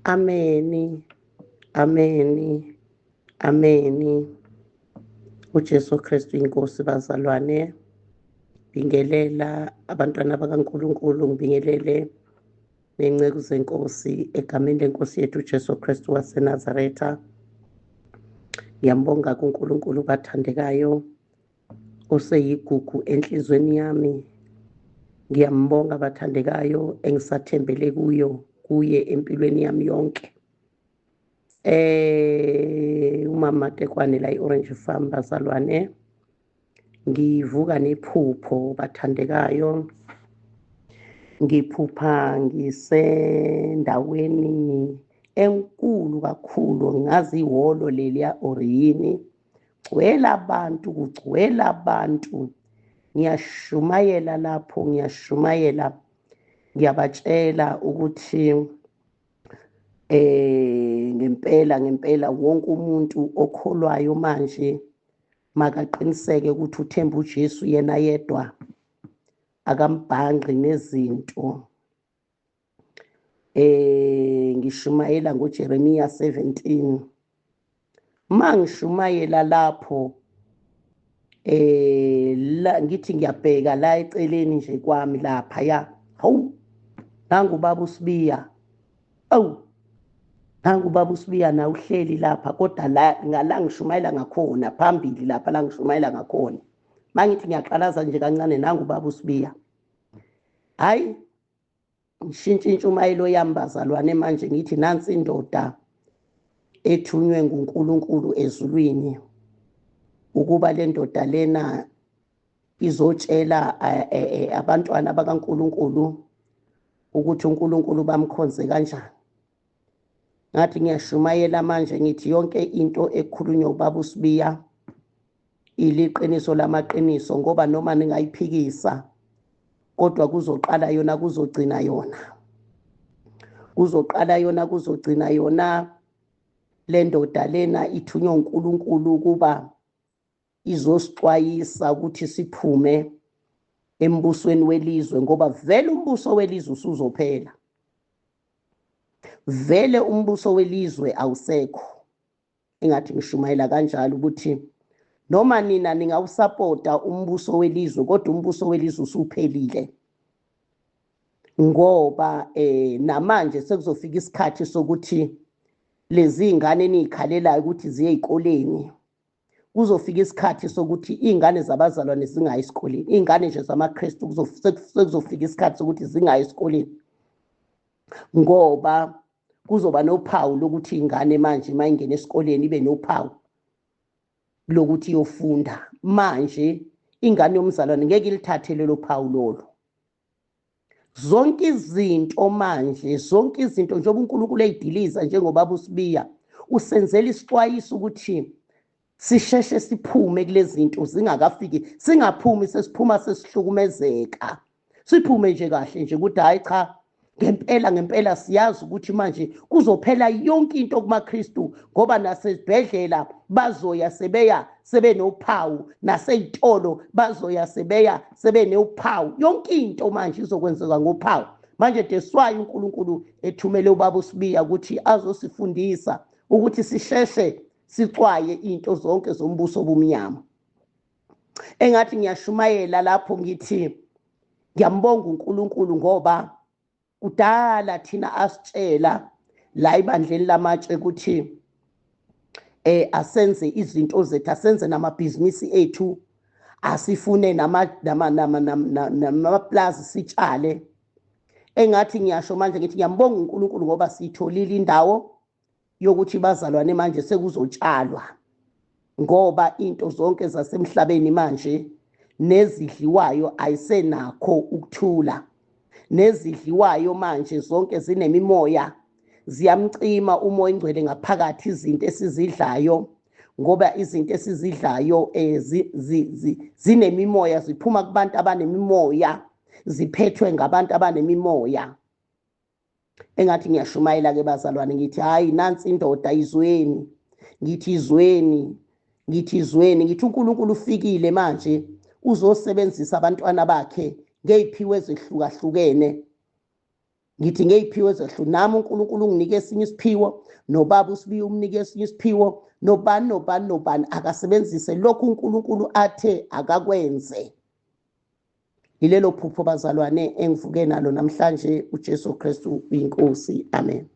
Ameni. Ameni. Ameni. UJesu Kristu inkosi bazalwane. Bingelela abantwana bakaNkuluNkulu, ngibingelele nenceku zenkosi egameni lenkosi yethu uJesu Kristu waseNazaretha. Ngiyambonga kuNkulunkulu bathandekayo oseyigugu enhlizweni yami. Ngiyambonga bathandekayo engisathembele kuyo kuye empilweni yami yonke. Umama Tekwane la i-Orange Farm bazalwane. Ngivuka nephupho bathandekayo. Ngiphupha ngisendaweni enkulu kakhulu ngazi ihholo leliya or yini. Gcwele abantu, kugcwele abantu. Ngiyashumayela lapho, ngiyashumayela. Ngiyabatshela ukuthi ngempela ngempela wonke umuntu okholwayo manje makaqiniseke ukuthi uthemba uJesu yena yedwa, akambhanqi nezinto. Ngishumayela ngoJeremiya 17. Mangishumayela lapho la ngithi ngiyabheka la eceleni nje kwami lapha ya, hawu nangu baba uSibiya. Awu nangu baba uSibiya na uhleli lapha, kodwa la ngala ngishumayela ngakhona phambili lapha la ngishumayela ngakhona. Mangithi ngiyaqalaza nje kancane nangu baba uSibiya. Hayi ngishintsha intshumayelo yami bazalwane manje ngithi nansi indoda ethunywe nguNkulunkulu ezulwini ukuba le ndoda lena izotshela abantwana bakaNkulunkulu ukuthi uNkulunkulu bamkhonze kanjani. Ngathi ngiyashumayela manje ngithi yonke into ekhulunywa ubaba uSibiya iliqiniso lamaqiniso, ngoba noma ningayiphikisa kodwa kuzoqala yona kuzogcina yona, kuzoqala yona kuzogcina yona. Le ndoda lena ithunywe uNkulunkulu ukuba izosixwayisa ukuthi siphume embusweni welizwe, ngoba vele umbuso welizwe usuzophela, vele umbuso welizwe awusekho. Engathi ngishumayela kanjalo ukuthi noma nina ningawusapota umbuso welizwe, kodwa umbuso welizwe usuphelile, ngoba namanje sekuzofika isikhathi sokuthi lezi ingane enizikhalelayo ukuthi ziye ezikoleni, kuzofika isikhathi sokuthi izingane zabazalwane zingayi esikoleni, izingane nje zamaKristu sekuzofika isikhathi sokuthi zingayi esikoleni, ngoba kuzoba nophawu lokuthi ingane manje mayingena esikoleni ibe nophawu lokuthi iyofunda. Manje ingane yomzalwane ngeke ilithathe lelo phawu lolo. Zonke izinto manje, zonke izinto njengoba uNkulunkulu eyidiliza njengobaba uSibiya, usenzela isixwayiso ukuthi sisheshe siphume kulezi zinto zingakafiki, singaphumi sesiphuma sesihlukumezeka. Siphume nje kahle nje ukuthi hayi cha, ngempela ngempela siyazi ukuthi manje kuzophela yonke into kumaKristu, ngoba nasezibhedlela bazoya sebeya sebenophawu, naseyitolo bazoya sebeya sebenophawu, yonke into manje izokwenzeka ngophawu. Manje deswayo uNkulunkulu ethumele ubaba uSibiya ukuthi azosifundisa ukuthi sisheshe sixwaye into zonke zombuso obumnyama. Engathi ngiyashumayela lapho ngithi ngiyambonga uNkulunkulu, ngoba kudala thina asitshela la ibandleni lamatshe ukuthi asenze izinto zethu, asenze namabhizinisi ethu, asifune namaplazi sitshale. Engathi ngiyasho manje ngithi ngiyambonga uNkulunkulu ngoba siyitholile indawo yokuthi bazalwane manje sekuzotshalwa, ngoba into zonke zasemhlabeni manje nezidliwayo ayisenakho ukuthula, nezidliwayo manje zonke zinemimoya, ziyamcima umoya ingcwele ngaphakathi izinto esizidlayo, ngoba izinto esizidlayo zinemimoya, ziphuma kubantu abanemimoya, ziphethwe ngabantu abanemimoya. Engathi ngiyashumayela ke bazalwane ngithi hayi nansi indoda izweni, ngithi izweni, ngithi izweni, ngithi uNkulunkulu ufikile manje uzosebenzisa abantwana bakhe ngeziphiwo ezihlukahlukene. Ngithi ngeyiphiwo ezehlu nami uNkulunkulu unginike esinye isiphiwo, nobaba uSibiya umnike esinye isiphiwo, nobani nobani nobani akasebenzise lokhu uNkulunkulu athe akakwenze. Yilelo phupho bazalwane engivuke nalo namhlanje. UJesu Kristu uyinkosi. Amen.